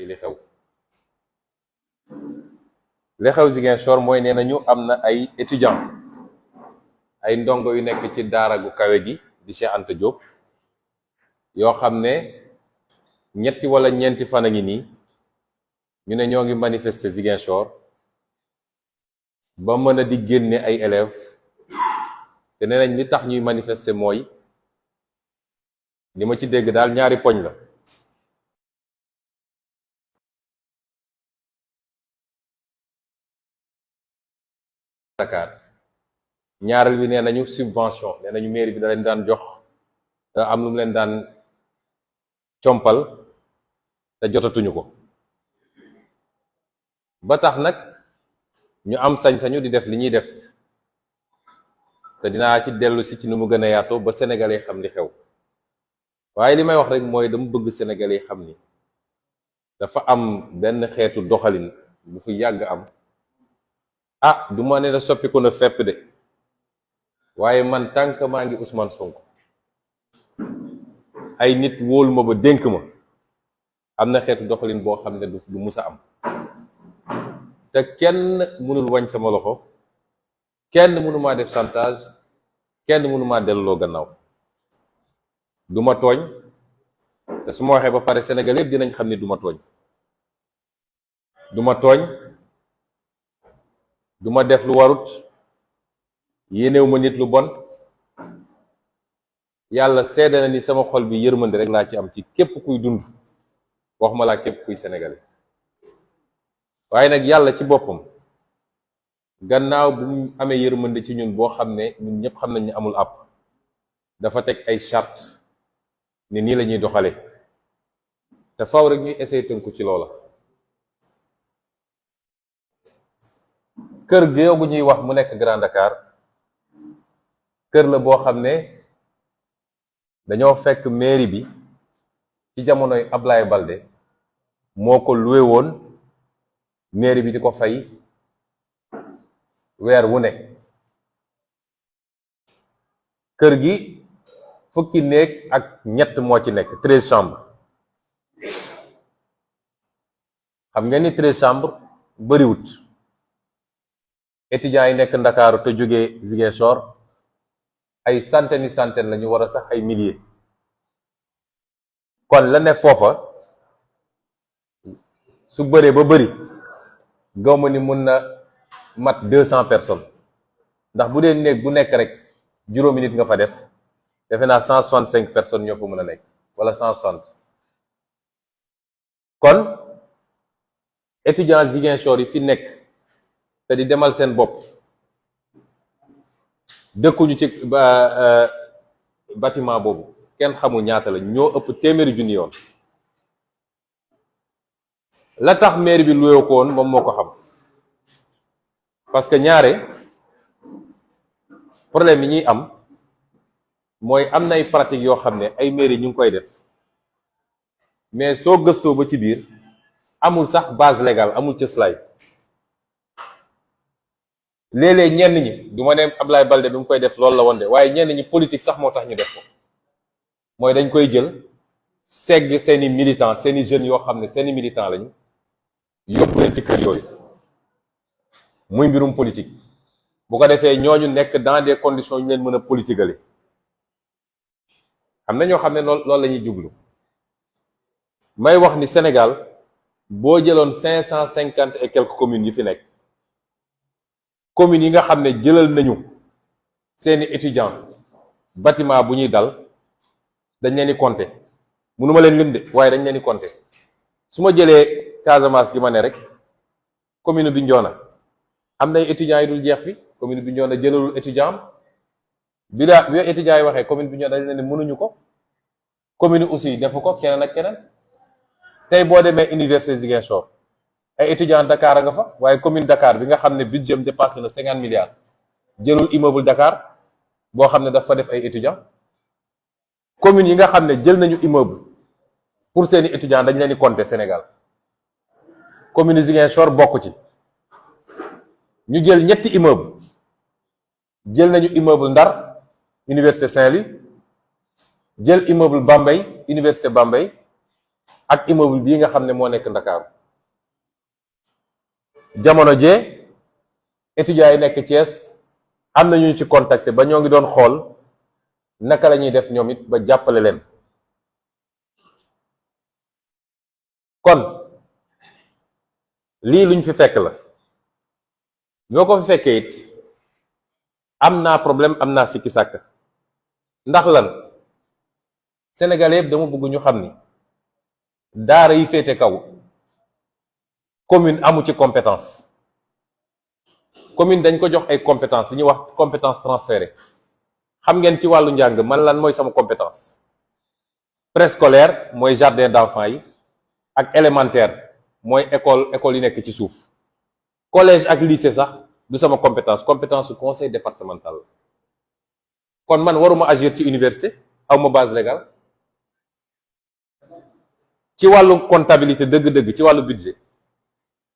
li xew li xew Ziguinchor mooy nee nañu am na ay étudiants ay ndongo yu nekk ci daara gu kawe gi di Cheikh Anta Diop yoo xam ne ñetti wala ñeenti fan a ngi nii ñu ne ñoo ngi manifester Ziguinchor ba mën a di génne ay élèves te nee nañ li tax ñuy manifester mooy li ma ci dégg daal ñaari poñ la. Dakar ñaareel bi nee nañu subvention nee nañu mairie bi da leen daan jox am lu mu leen daan compal te jotatuñu ko ba tax nag ñu am sañ-sañu di def li ñuy def te dinaa ci dellu si ci nu mu gën a yaatoo ba sénégalais xam li xew waaye li may wax rek mooy dama bëgg sénégalais xam ni dafa am benn xeetu doxalin bu fi yàgg am. Du ma ne la soppiku na fépp de waaye man tànk maa ngi Ousmane Sonko ay nit wóolu ma ba dénk ma am na xeetu doxalin boo xam ne du mus a am te kenn mënul wañ sama loxo kenn mënu maa def chantage kenn mënu maa delloo gannaaw du ma tooñ te su ma waxee ba pare Sénégal yëpp dinañ xam ni du ma tooñ du ma def lu warut yéenewu ma nit lu bon yàlla seede na ni sama xol bi yërmande rek laa ci am ci képp kuy dund wax ma laa képp kuy sénégalais waaye nag yàlla ci boppam gannaaw bu mu amee yërmande ci ñun boo xam ne ñun ñëpp xam nañ ni amul àpp dafa teg ay charte ni nii la ñuy doxale te faw rek ñuy essayer tënku ci loola. kër googu ñuy wax mu nekk Grand Dakar kër la boo xam ne dañoo fekk mairie bi ci jamonoy Ablaye Balde moo ko loué woon mairie bi di ko fay weer wu nekk kër gi fukki néeg ak ñett moo ci nekk 13 chambres xam ngeen ni 13 chambres bariwut étudiants yi nekk Ndakaaru te jógee Ziguinchor ay centaine la ñu war a sax ay milliers kon la ne foofa su bëree ba bëri gawma ni mun na mat 200 personnes ndax bu dee néeg bu nekk rek juróomi nit nga fa def defe naa 165 personnes ñoo fa mën a nekk wala 160 kon étudiants Ziguinchor yi fi nekk te di demal seen bopp dëkkuñu ci bâtiment boobu kenn xamul ñaata la ñoo ëpp téeméeri junni yoon la tax mairie bi luwee ko woon moom moo ko xam parce que ñaare problème yi ñuy am mooy am na ay pratiques yoo xam ne ay mairie ñu ngi koy def mais soo gëstoo ba ci biir amul sax base légale amul cëslaay léeg-léeg ñenn ñi du ma ne Ablaye Balde bi mu koy def loolu la woon de waaye ñenn ñi politique sax moo tax ñu def ko mooy dañ koy jël segg seeni militants seeni jeunes yoo xam ne seeni militants lañu yóbbu leen ci kër yooyu muy mbirum politique bu ko defee ñooñu nekk dans des conditions ñu leen mën a politiquer am na ñoo xam ne loolu la ñuy jublu may wax ni Sénégal boo jëloon 550 et quelques communes yi fi nekk communes yi nga xam ne jëlal nañu seeni étudiants bâtiment bu ñuy dal dañ leen di compter mënuma leen lim de waaye dañ leen di compter su ma jëlee Casamance gi ma ne rek commune bi Bignona am nay étudiants yi dul jeex fi commune bi Bignona jëlalul étudiant bi étudiants yi waxee commune bi Bignona dañ leen ne mënuñu ko commune aussi defu ko keneen ak keneen tey boo demee université Ziguinchor ay étudiants Dakar a nga fa waaye commune Dakar bi nga xam ne budget am dépassé na 50 milliards jëlul immeuble Dakar boo xam ne dafa def ay étudiants communes yi nga xam ne jël nañu immeuble pour seeni étudiants dañ leen di compter Sénégal commune Ziguinchor bokk ci ñu jël ñetti immeuble jël nañu immeuble Ndar université Saint-Louis jël immeuble Bambey université Bambey ak immeuble bii nga xam ne moo nekk Ndakaaru jamono jee étudiants yi nekk Thiès am na ñu ci contacté ba ñoo ngi doon xool naka la ñuy def ñoom it ba jàppale leen kon lii luñ fi fekk la ñoo ko fi fekkee it am naa problème am naa sikki sàkk ndax lan Sénégalais yëpp dama bëgg ñu xam ni daara yi féete kaw commune amu ci compétence commune dañ ko jox ay compétence li ñuy wax compétence transférée xam ngeen ci wàllu njàng man lan mooy sama compétence préscolaire mooy jardin d'enfants yi ak élémentaire mooy école yi nekk ci suuf collège ak lycée sax du sama compétence su conseil départemental kon man waruma agir ci université aw ma base légale ci wàllu comptabilité dëgg-dëgg ci wàllu budget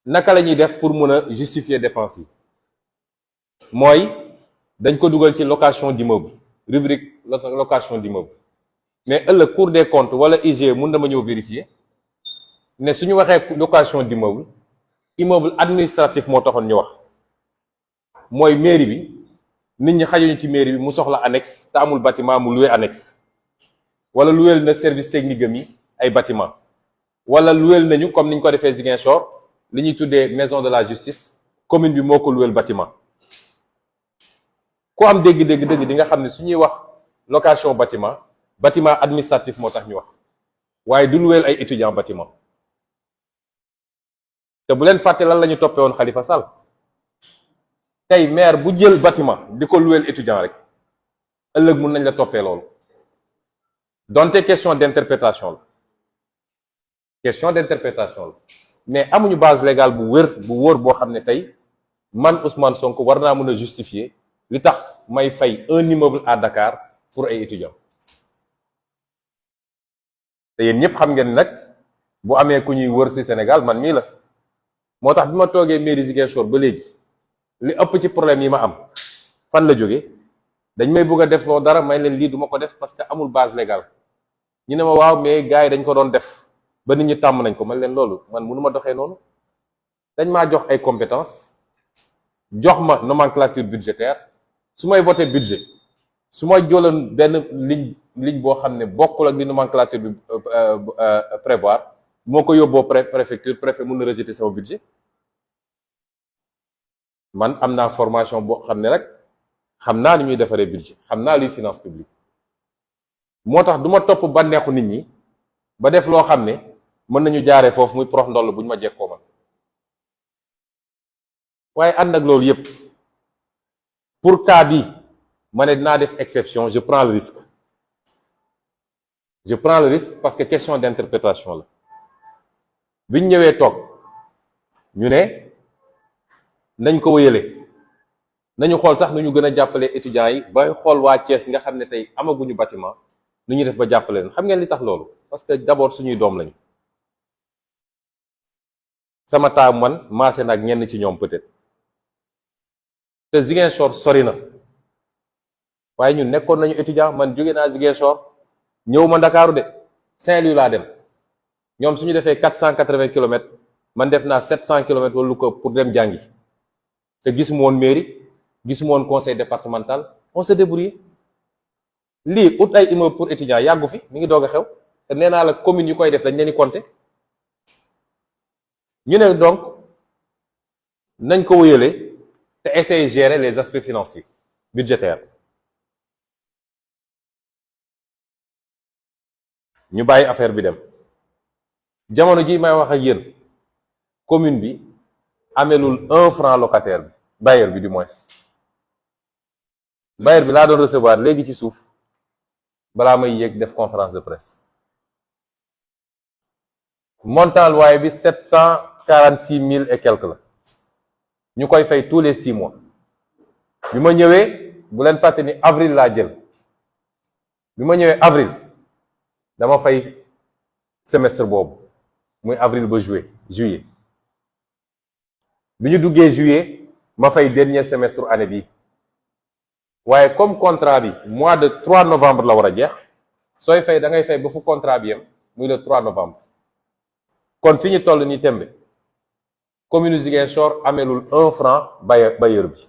naka la ñuy def pour mën a justifier dépenses yi mooy dañ ko dugal ci location d'immeuble rubrique location d'immeuble mais ëllëg Cour des comptes wala IGE mun na ma ñëw vérifier ne suñu waxee location d'immeuble immeuble administratif moo taxoon ñu wax mooy mairie bi nit ñi xajuñu ci mairie bi mu soxla annexe te amul bâtiment mu loué annexe wala loué na service technique am yi ay bâtiment wala loué nañu comme niñ ko defee Ziguinchor li ñuy tuddee maison de la justice commune bi moo ko loué bâtiment ku am dégg di nga xam ne su ñuy wax location bâtiment administratif moo tax ñu wax waaye du loué ay étudiants bâtiment te bu leen fàtte lan la ñu toppee woon Khalifa Sall tey maire bu jël bâtiment di ko loué étudiant rek ëllëg mun nañ la toppee loolu donte question d'interprétation la mais amuñu base légale bu wóor boo xam ne tey man Ousmane Sonko war naa mën a justifier li tax may fay un immeuble à Dakar pour ay étudiants te yéen ñëpp xam ngeen nag bu amee ku ñuy wër ci Sénégal man mii la moo tax bi ma toogee mairie Ziguinchor ba léegi li ëpp ci problème yi ma am fan la jóge dañ may bëgg a def loo dara may leen lii duma ko def parce que amul base légale ñu ne ma waaw mais gars yi dañ ko doon def ba nit ñi tàmm nañ ko man leen loolu man mënu ma doxee noonu dañ maa jox ay compétences jox ma nomenclature budgétaire su may voté budget su ma jëloon benn ligne boo xam ne bokkul ak li nomenclature bi prévoir moo ko yóbboo préfecture préfet mun na rejeter sama budget man am naa formation boo xam ne rek xam naa ni ñuy defaree budget xam naa luy finance publique moo tax du ma topp bànneexu nit ñi ba def loo xam ne mën nañu jaaree foofu muy prox ndoll bu ñu ma jekkoo man waaye ànd ak loolu yépp pour cas bi ma ne dinaa def exception je prends le risque parce que question d'interprétation la biñ ñëwee toog ñu ne nañ ko wëyale nañu xool sax nu ñu gën a jàppale étudiants yi ba xool waa Thiès nga xam ne tey amaguñu bâtiment nu ñuy def ba jàppale leen xam ngeen li tax loolu parce que d'abord suñuy doom lañu sama taamu man maase na ak ñenn ci ñoom peut-être te Ziguinchor sori na waaye ñun nekkoon nañu étudiant man jóge naa Ziguinchor ñëw ma Ndakaaru de Saint-Louis laa dem ñoom suñu defee 480 kilomètres man def naa 700 kilomètres wala lu ko pour dem jàngi te gisuma woon mairie gisuma woon conseil départemental on s'est débrouillé lii ut ay immeuble pour étudiants yàggu fi mi ngi doog a xew te nee naa la commune yu koy def dañ leen di compter ñu ne donc nañ ko wëyale te essayer gérer les aspects financiers budgétaires ñu bàyyi affaire bi dem jamono ji may wax ak yéen commune bi amelul 1 franc locataire bi bailleur bi du moins bailleur bi laa doon recevoir léegi ci suuf balaa may yéeg def conférence de presse montant loyer bi 746 000 et quelques la ñu koy fay tous les 6 mois bi ma ñëwee bu leen fàtte ni avril laa jël bi ma ñëwee avril dama fay semestre boobu muy avril ba juillet bi ñu duggee juillet ma fay dernier semestre année bi waaye comme contrat bi mois de 3 novembre la war a jeex sooy fay da ngay fay ba fu contrat bi yem muy le 3 novembre kon fi ñu toll nii tembe commune Ziguinchor amelul 1 franc bailleur bi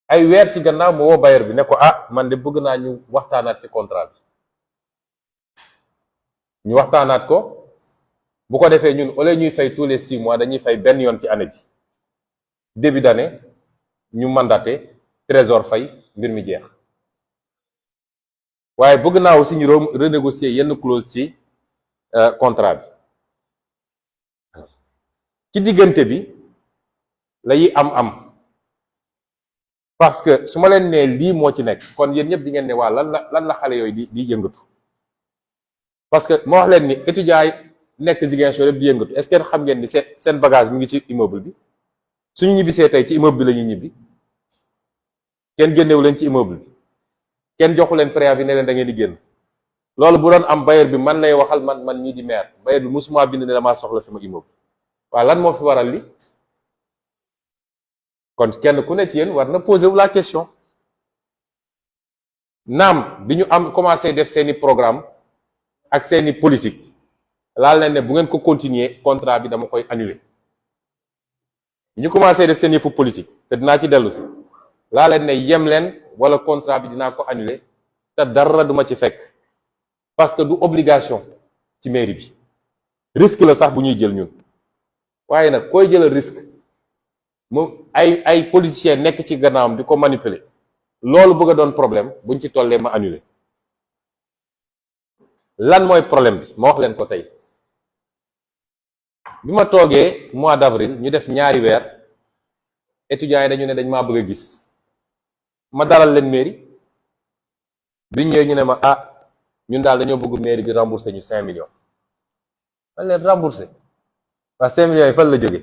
ay weer ci gannaaw mu woo bailleur bi ne ko man de bëgg naa ñu waxtaanaat ci contrat bi ñu waxtaanaat ko bu ko defee ñun au lieu ñuy fay tous les 6 mois dañuy fay benn yoon ci année bi début d'année ñu mandaté trésor fay mbir mi jeex waaye bëgg naa aussi ñu renégocier yenn clause ci contrat bi ci diggante bi lay am parce que su ma leen nee lii moo ci nekk kon yéen ñëpp di ngeen ne waa lan la xale yooyu di yëngatu parce que ma wax leen ni étudiants yi nekk Ziguinchor yëpp di yëngatu est-ce que xam ngeen ni seen bagage mu ngi ci immeuble bi suñu ñibbisee tey ci immeuble bi la ñuy ñibbi kenn génnewu leen ci immeuble bi kenn joxu leen préavis ne leen da ngeen di génn loolu bu doon am bailleur bi man lay waxal man ñii di maire bailleur bi musuma bind ne damaa soxla sama immeuble waaw lan moo fi waral li kon kenn ku ne ci yéen war na poser wu la question naam bi ñu am commencé def seeni programme ak seeni politique laal leen ne bu ngeen ko continuer contrat bi dama koy annuler bi ñu commencé def seen yëfu politique te dinaa ci dellu si laa leen ne yem leen wala contrat bi dinaa ko annuler te dara duma ci fekk parce que du obligation ci mairie bi risque la sax bu ñuy jël ñun waaye nag koy jëlal risque mu ay politiciens nekk ci gannaawam di ko manipuler loolu bëgg a doon problème buñ ci tollee ma annuler lan mooy problème bi ma wax leen ko tey bi ma toogee mois d'avril ñu def ñaari weer étudiants yi dañu ne dañ maa bëgg a gis ma dalal leen mairie bi ñëwee ñu ne ma ñun daal dañoo bëgg mairie bi rembourser ñu 5 millions man leen rembourser waa 5 millions yi fan la jóge